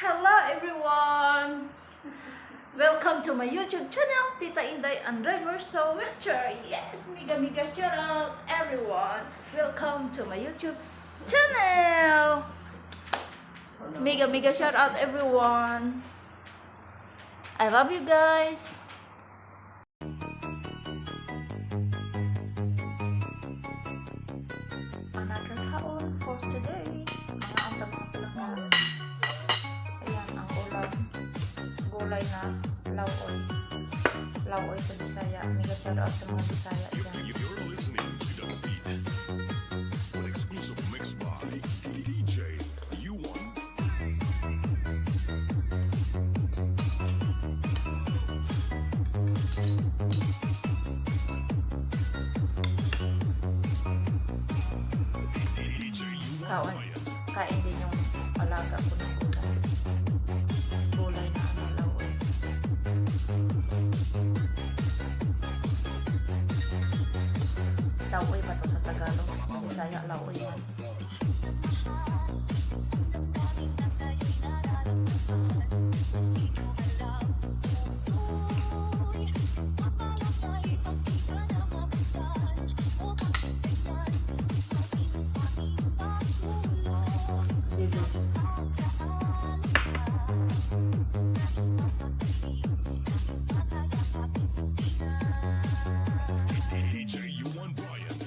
Hello everyone! Welcome to my YouTube channel, Tita Inday and Reverso Wheelchair. Yes, mega shout out everyone. Welcome to my YouTube channel. Mega shout out everyone. I love you guys. Another taon for today. Mga antang ayan ang ulam. Gulay na lawoy. Lawoy sa Bisaya. Mega shout out sa mga Bisaya dyan. You're listening to The Beat. An exclusive mix by DJ U1. Kain din yung alaga ko ng gulay. Gulay na lawoy. Lawoy ba to sa Tagalog? Sa Bisaya, lawoy yan. Dilis. DJ U1 Brian.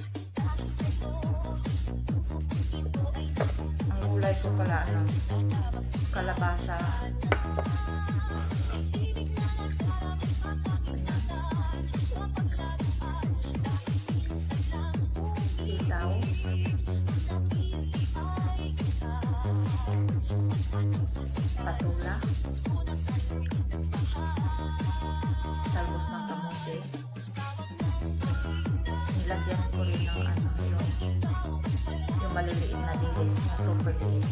Ang gulay ko pala, kalabasa. Sitaw. Patula. Talbos ng kamote. Nilagyan ko rin ng yung maliliit na dilis na super liit.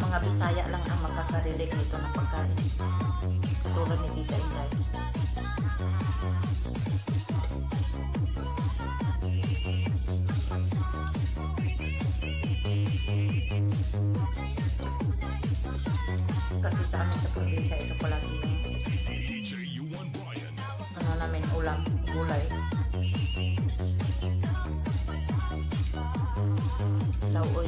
Mga Bisaya lang ang makaka-relate nito ng pagkain. Katulad ni Tita Inday. Kasi sa amin sa probinsya, ito palagi yung DJ U1 Brian. namin ulam, gulay. Lawoy.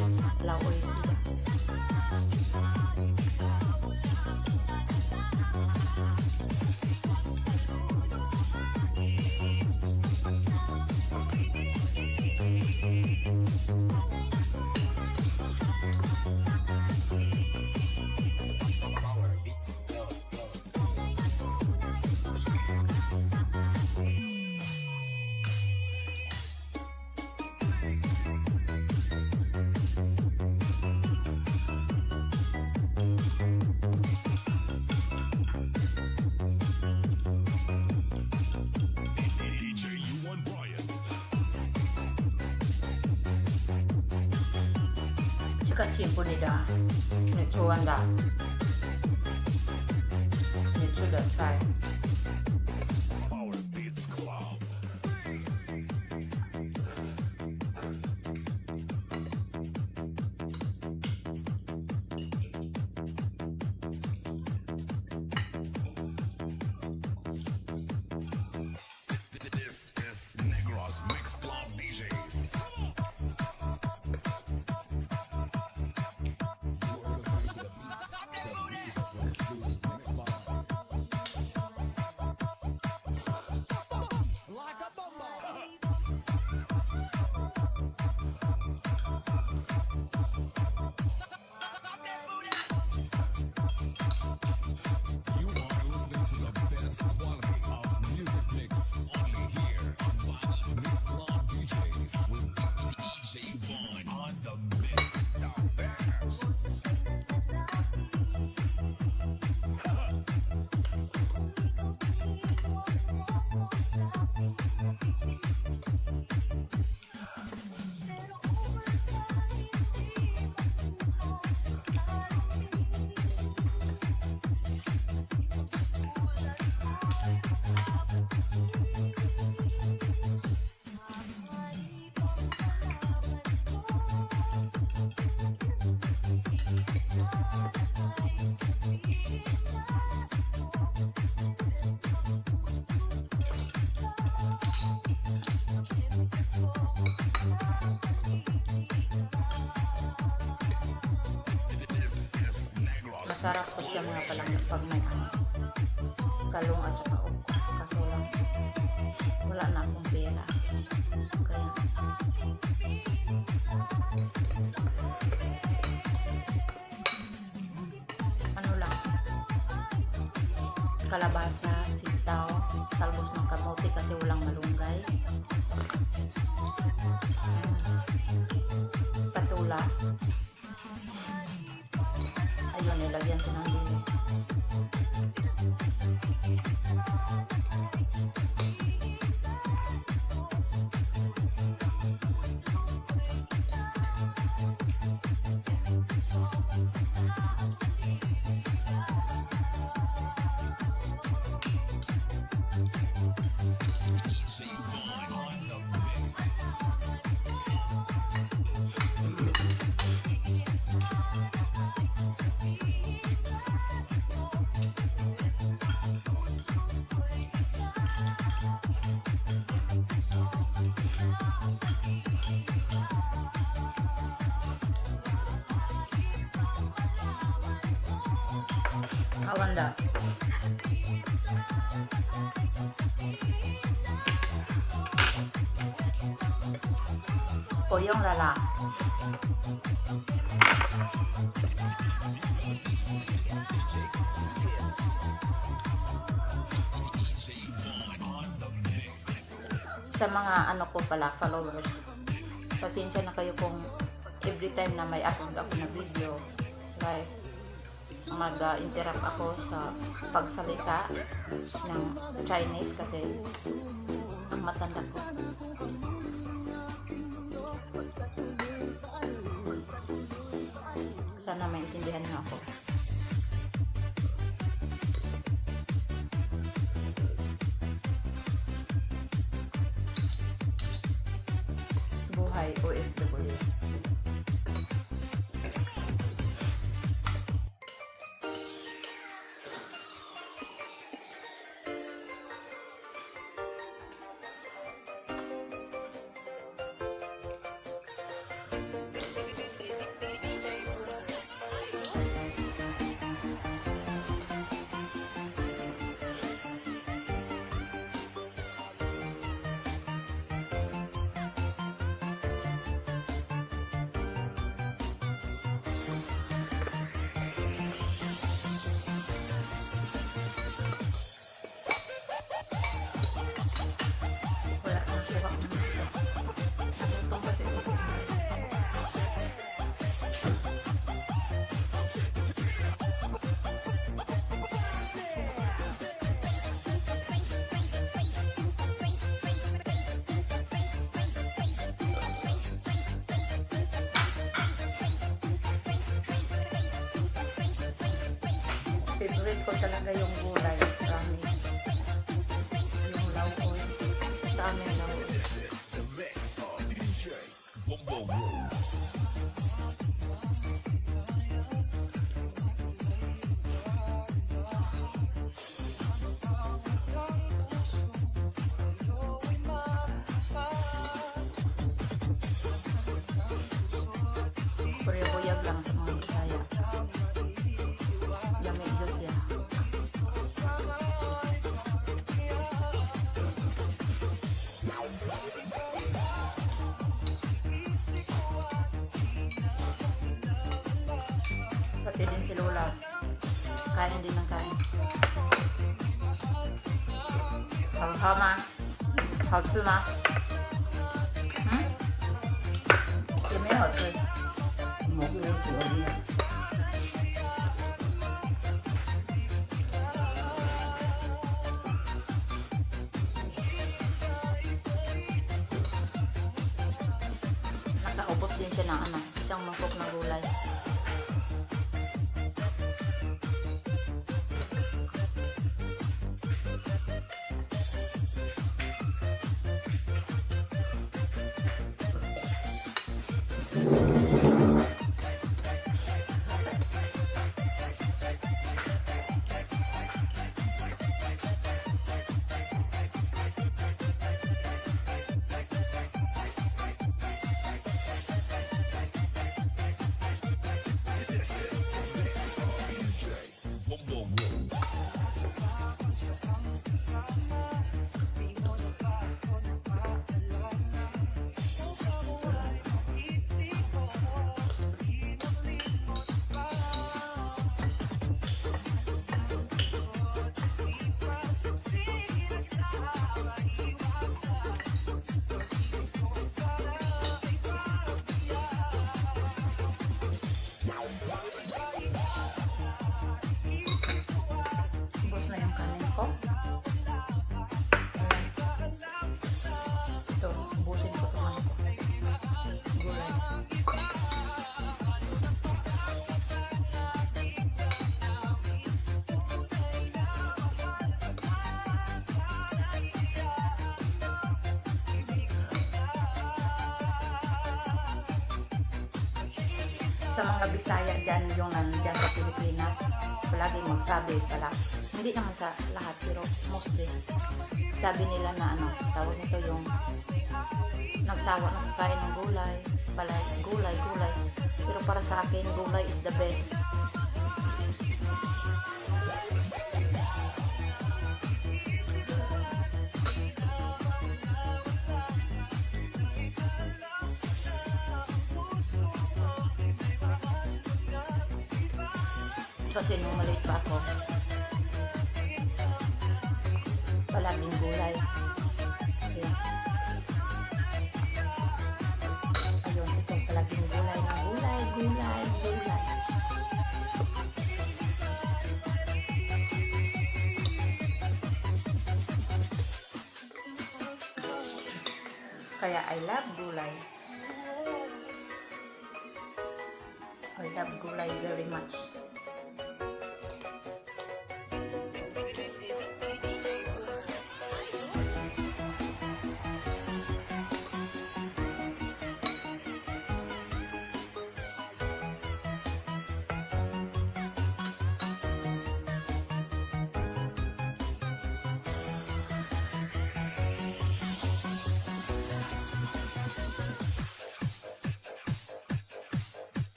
DJ U1 Brian. Chimpo nila. Nitsuwan da. Nitsuda sai. Power Beats Club. This is Negros Mix Club DJs. Masarap po siya mga palangga pag may talong at saka okra. Kaso lang, wala na akong pera. Kaya, ano lang, kalabasa, sitaw, talbos ng kamote kasi walang malunggay. Patula. Ayun, nilagyan ko ng dinis. Awanda. O yung lala. Sa mga ano ko pala, followers, pasensya na kayo kung every time na may upload ako na video, like, mag-interrupt ako sa pagsalita ng Chinese kasi ang matanda ko. Sana maintindihan niyo ako. Buhay OFW. Favorite ko talaga yung gulay. Promise. Yung laukoy. Sa amin laukoy. Buyag lang sa mga Bisaya. Yummy good yan. Pati din si Lola. Kain din ng kain. Hao-hao ma. Hao-tsu ma. Yummy hao-tsu. Nakaubos din siya ng isang mangkok na gulay. sa mga Bisaya dyan, yung nandyan sa Pilipinas, palagi magsabi pala. Hindi naman sa lahat, pero mostly. Sabi nila na tawag nito yung nagsawa na sa kain ng gulay. Pala, gulay. Pero para sa akin, gulay is the best. Kasi nung maliit pa ako, palaging gulay. Ayan. Ayun, ito palaging gulay na gulay. Kaya I love gulay. I love gulay very much.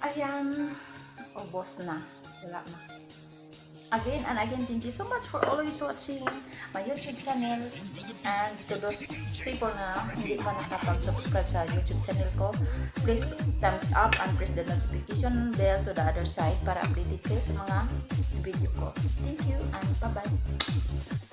Ayan, ubos na. Wala na. Again and again, thank you so much for always watching my YouTube channel. And to those people na hindi pa nakapag-subscribe sa YouTube channel ko, please thumbs up and press the notification bell to the other side para updated kayo sa mga video ko. Thank you and bye-bye.